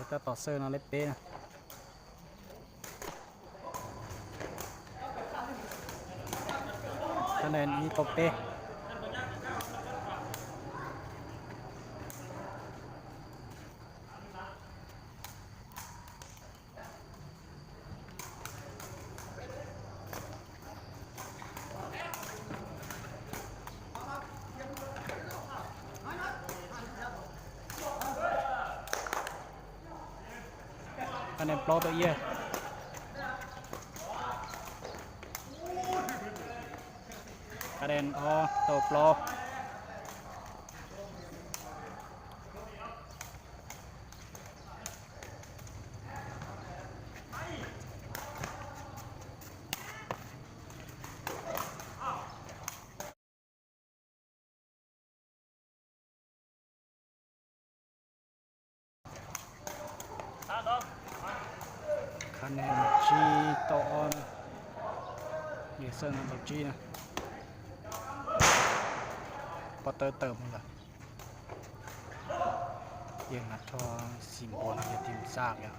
Tab tom xwb no lej peb na. Khab nen ib tau peb. Khab nen plaub tau ib. Khab nen ob tau plaub. Khab nen tsib tau ob na. Yawg Xawj no tau tsib na. Pob tawb tawm mus lawm. Yawg Nas Rho Xis Npuas no yog tim xa yom.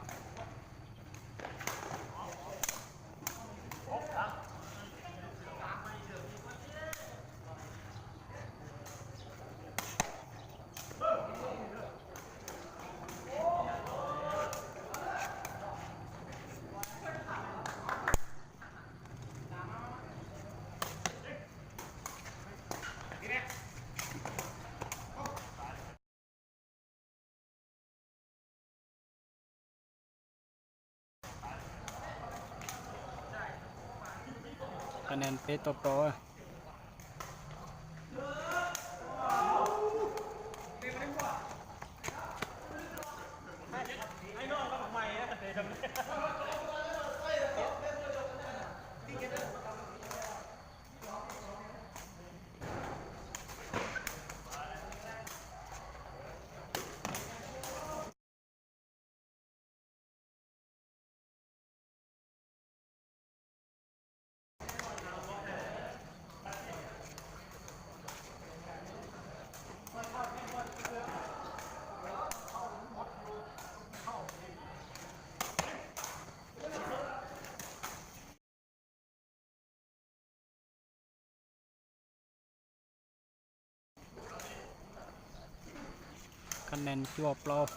Khab nen peb tau rau. Khab nen cuaj plaub.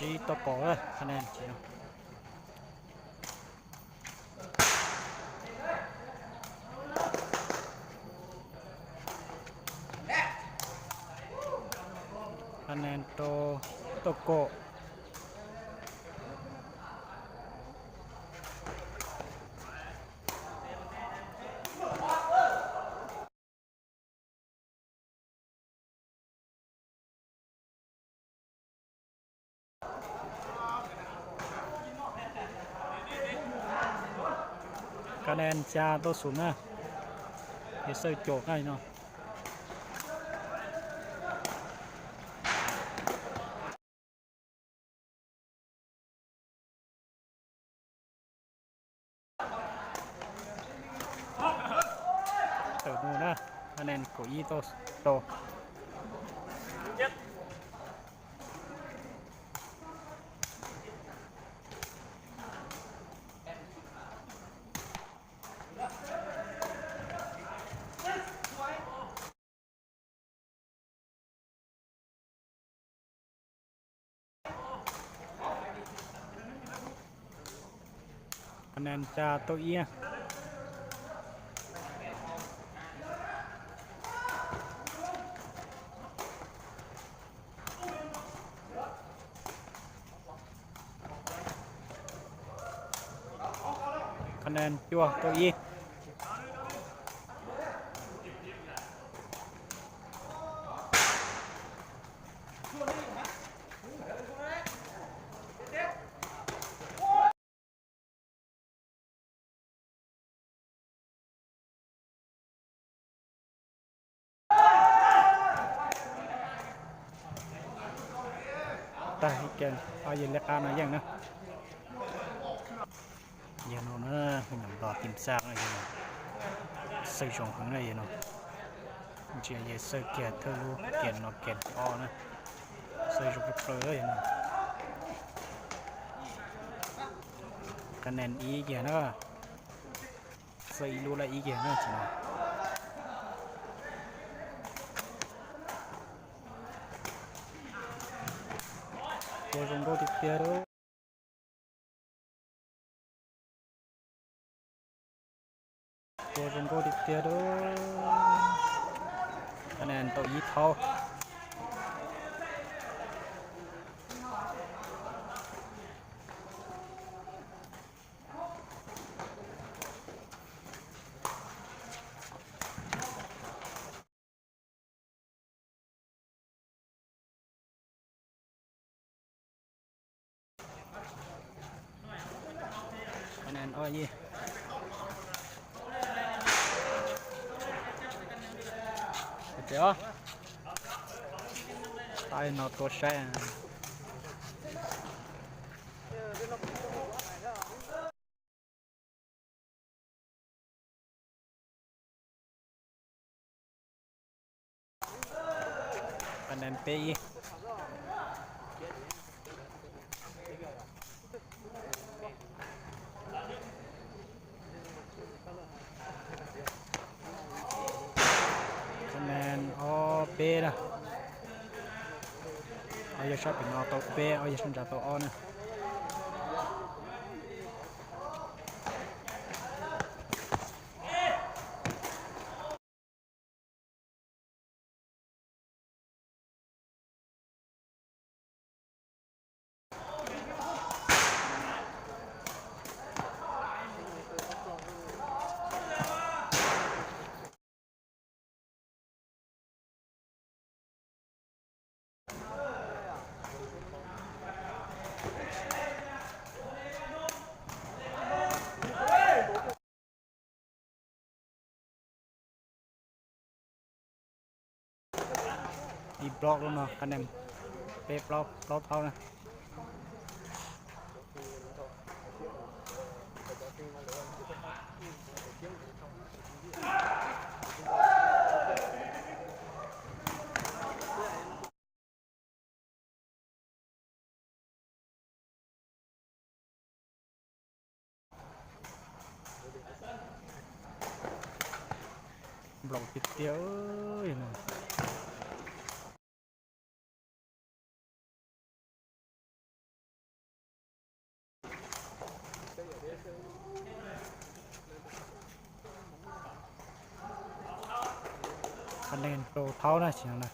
Tsib tau kaum khab nen. Khab nen rau tau kaum. Khab nen xya tau xum na. Yawg Xawj caum na no. Tawm mus na, khab nen kaum ib tau rau. Khab nen xya tau ib. Khab nen cuaj tau ib. Tag ib ke, ob yawg liab qab no yeej na. Yawg no na, nyuam nplo tim xaj no yawg no, xwb zoo heev na yawg no. Ntsia yawg xwb kiag thawj lub kiag no kiag ob na, xwb zoo kawg plaws yawg no. Ka nees ib kiag na, xwb ib lub lawm ib kiag na tsis no. Tua zoo nkauj tiag tiag. Tua zoo nkauj tiag tiag. Ka nees tau ib thaub. Taib no tua saib. Ka nees peb ib. Ka nees ob peb na. Ob yawg sab pem no tau peb, ob yawg sab ntsa tau ob na. Ib plaub lub no, ka nees peb plaub, plaub thaub na. Nplaum tiag tiag. Ka nees rau thaub na tsis no na.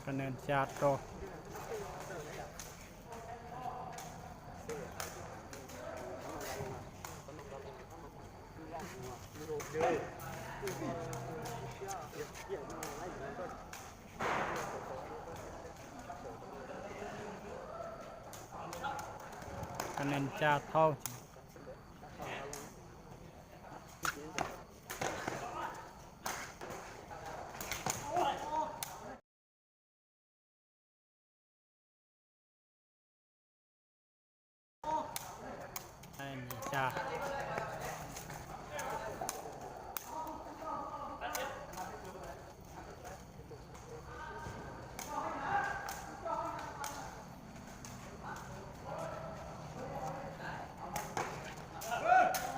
Ka nees xya rau. Ka nees xya thaub.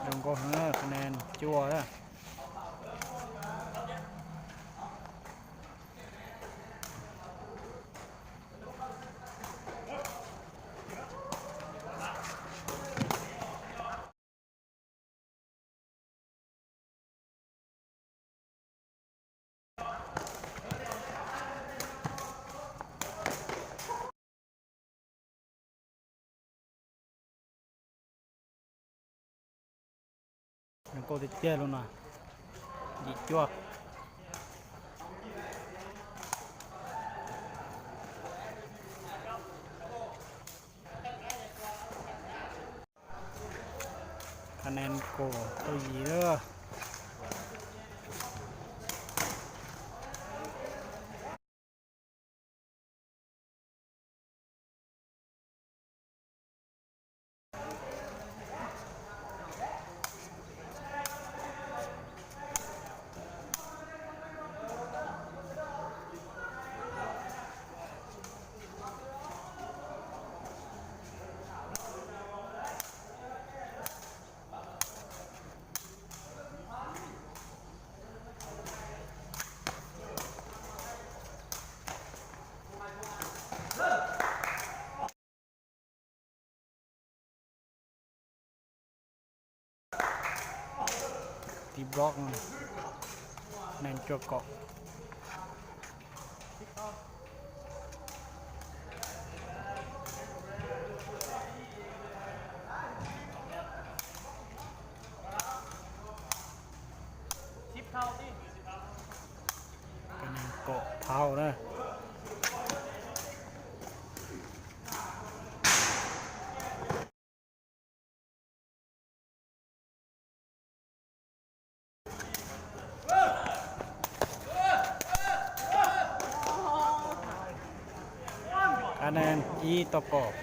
Zoo nkauj heev, ka nees cuaj. Zoo nkauj tiag tiag lub no. Yim cuaj. Ka nees kaum tau yim lawm. Tib block, nees cuaj kaum. Ka nees kaum thaum na. Ka nees ib tau kaum.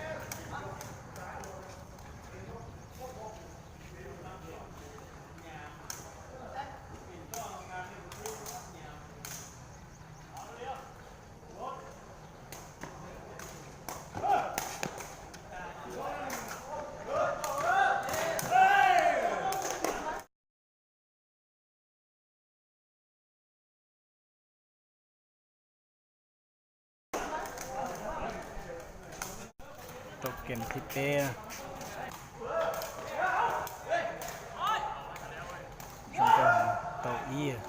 Tau kem thib peb. Tau ib.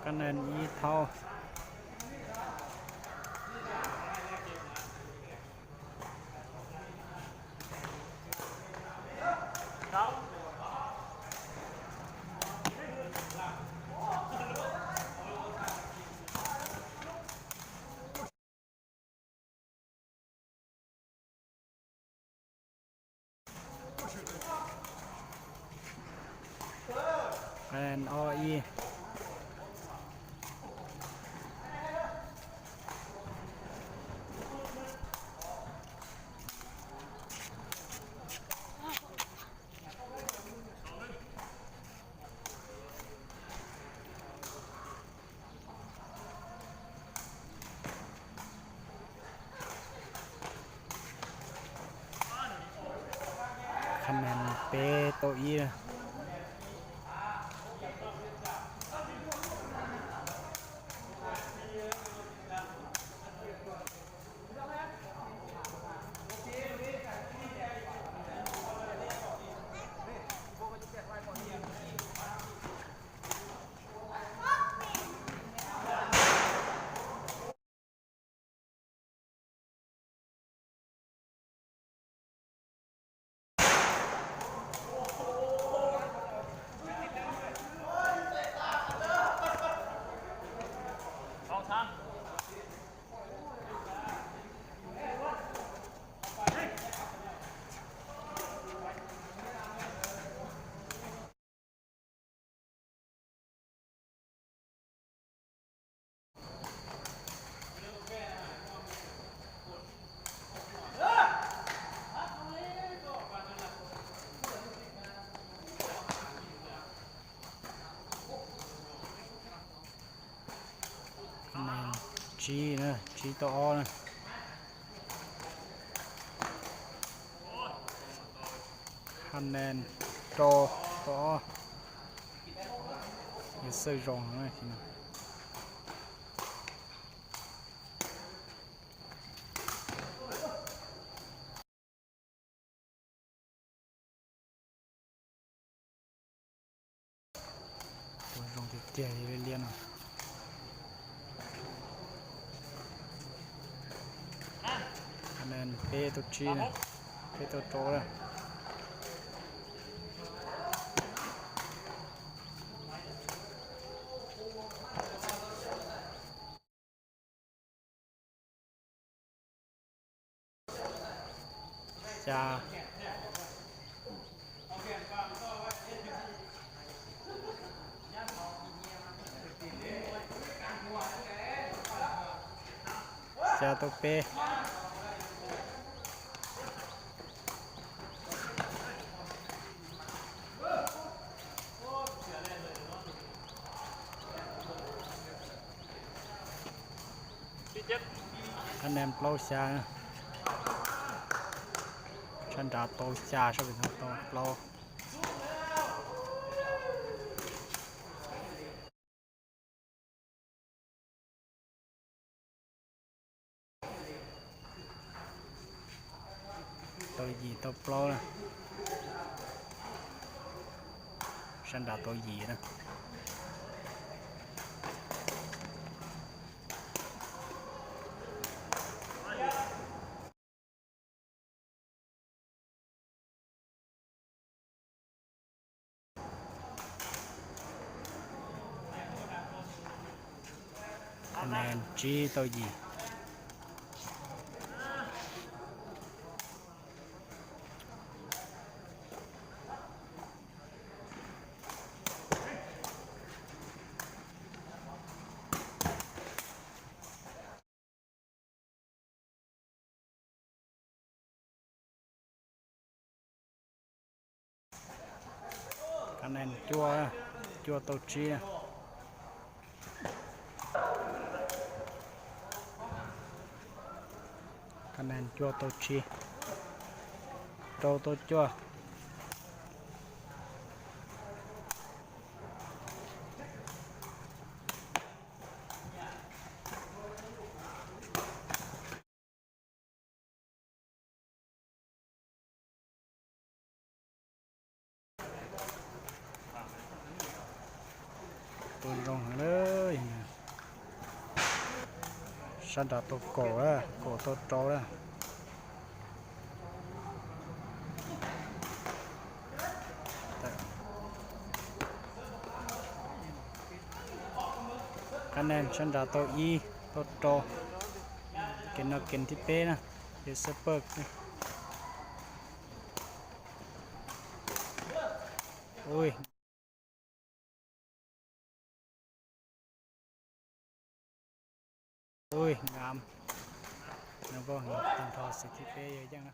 Ka nees ib thaum. Ka nees ob ib. Ka nees peb tau ib. Ka nees tsib na, tsib tau ob na. Ka nees rau tau ob. Yog xawj zoo na. Tus zoo tiag tiag li liab no. Peb tau tsib na, peb tau rau na. Xya. Xya tau peb. Qhab nees plaub xya. Sab nrad tau xya, sab pem tau plaub. Tau yim tau plaub na. Sab nrad tau yim na. Qhab nees tsib tau yim. Qhab nees cuaj, cuaj tau tsib. Qhab nees cuaj tau tsib, rau tau cuaj. Tua zoo heev lawm. Sab nrad tau kaum, kaum tau rau lawm. Qhab nees sab nrad tau ib, tau rau. Kev no kev thib peb na, kev xab pawj. Ui, ui, ngam. Nws vau heev tag nrho, xwm thib peb yog yeej na.